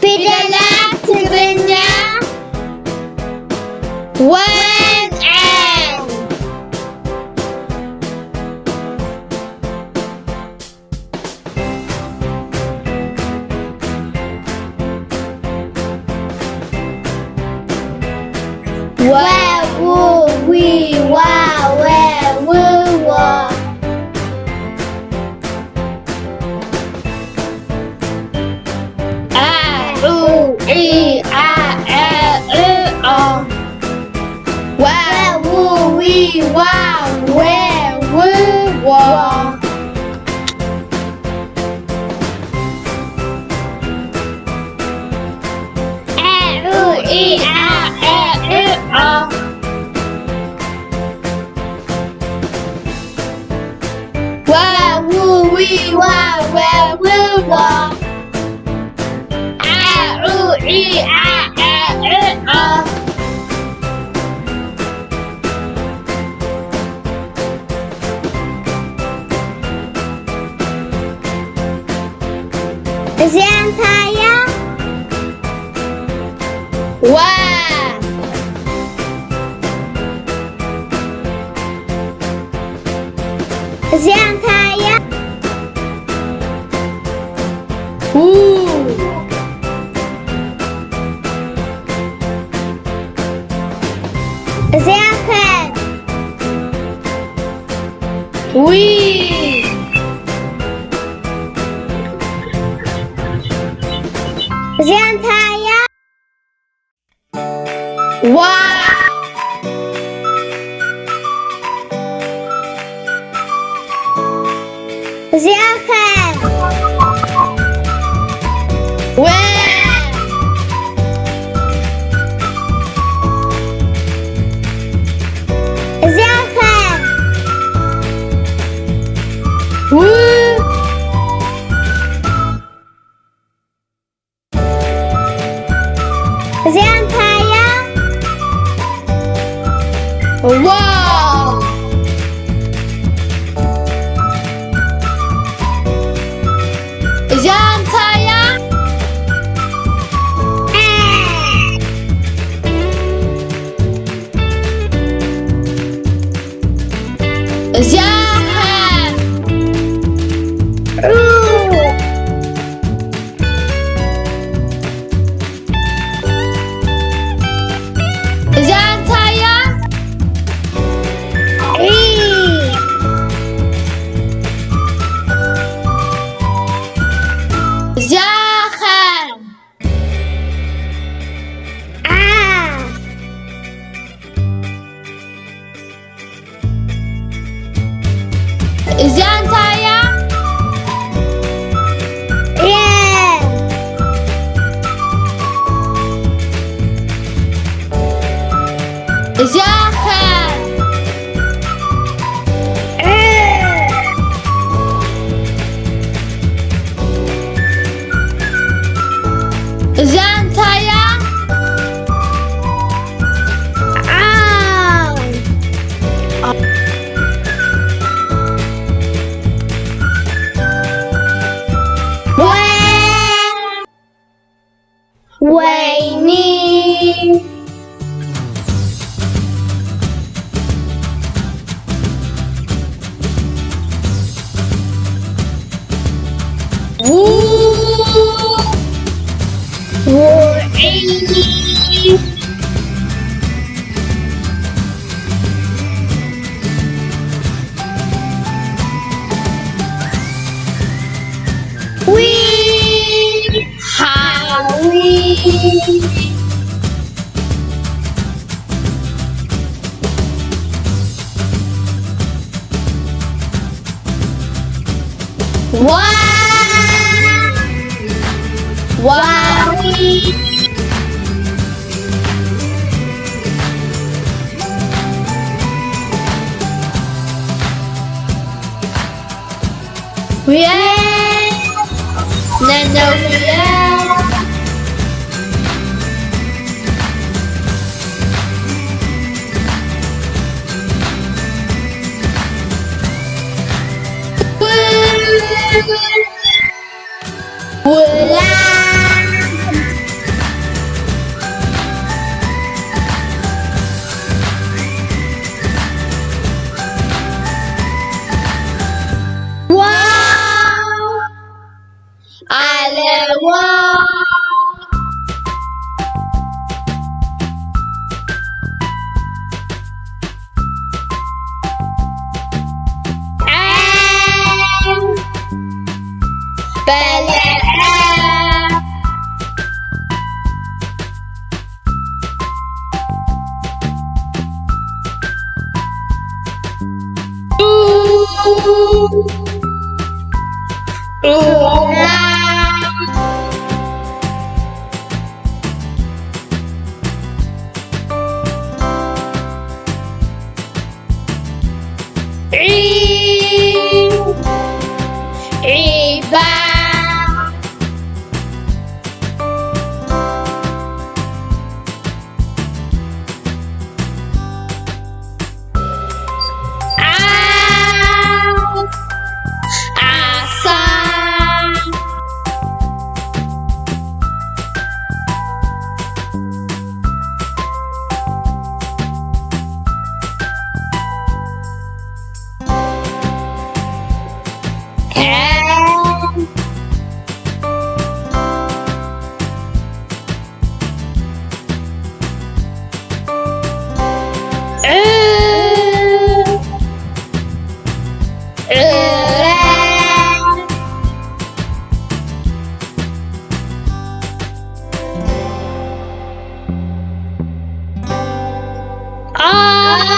ፊደላት ትግርኛ ወንዐል። ወ፣ ው፣ ዊ፣ ዋ፣ ወ፣ ው፣ ዎ። ኣ፣ ዑ፣ ዒ፣ ዓ፣ ዐ፣ ዕ፣ ዖ። ወ፣ ው፣ ዊ፣ ዋ፣ ወ፣ ው፣ ዎ። ዐ፣ ዑ፣ ዒ፣ ዓ፣ ዐ፣ ዕ፣ ዖ። ወ፣ ው፣ ዊ፣ ዋ፣ ወ፣ ው፣ ዎ። ዐ፣ ዑ፣ ዒ፣ ዓ፣ ዐ፣ ዕ፣ ዖ። እዚኣ እንታይ እያ? ወ። እዚኣ እንታይ እያ? ው። እዚኣ ከ? ዊ። እዚኣ እንታይ እያ? ዋ። እዚኣ ከ? ወ። እዚኣ ከ? ው። እዚኣ እንታይ እያ? ዋው! እዚኣ እንታይ እያ? እዚኣ ኸ? ዑ። እዚኣ እንታይ እያ? ዒ። እዚኣ ኸ? ዓ። እዚኣ እንታይ እያ? ዒ። እዚኣ ኸ? ዕ። እዚኣ እንታይ እያ? ዓው። ወ። ወይኒ። ው። ውዒ። ዊ። ሓዊ። ዋ። ዋዊ። ውየ። ነነውየ። ውላ።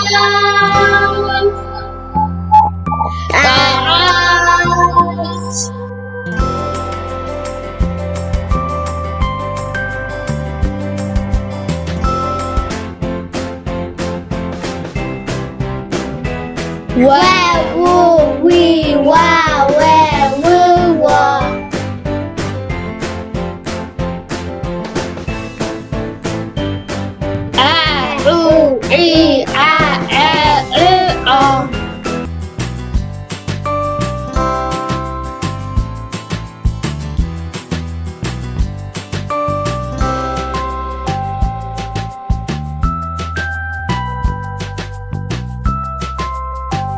ጣዓት። ወ፣ ው፣ ዊ፣ ዋ፣ ወ፣ ው፣ ዎ። ኣ፣ ዑ፣ ዒ፣